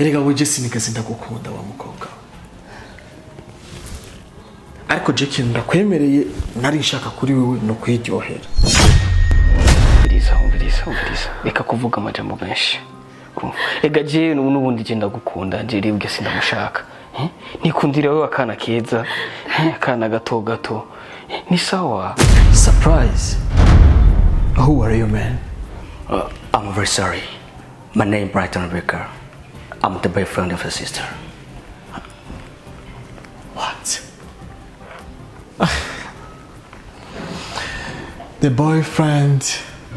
Erega weje sinigeze ndagukunda wa mukobwa we. Ariko je ikintu ndakwemereye nari nshaka kuri wewe ni ukwiryohera. Umviriza, umviriza, umviriza, reka kuvuga amajambo menshi. Urumva? Ega je n'ubundi je ndagukunda, je ribwe sindamushaka. Eh? Nikundira wewe akana keza, eh, akana gato gato. Eh, ni sawa. Surprise? Who are you, man? I'm very sorry. My name Brighton Baker. I'm the boyfriend of your sister. What? The boyfriend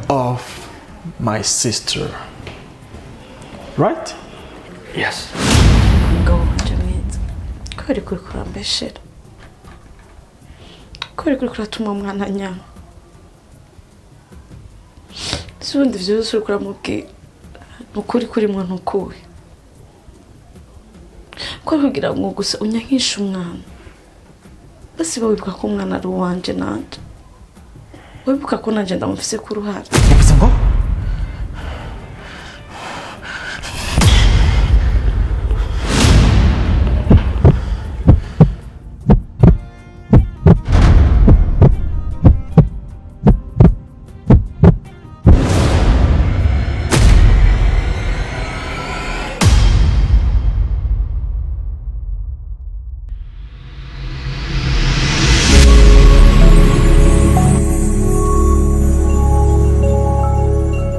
of my sister, right? Yes. Umugabo wanje mwiza, kubera kuri kurambeshera, kubera kuri kuratuma umwana nyanga, si ubundi ivyo byose uriko uramubwira ni ukuri kurimwo ntukuwe ko kugira ngo gusa unyankishe umwana. Basi wibuka ko umwana ari uwanje, nanje wibuka ko nanje ndamufise ku ruhara. Uvuze ngo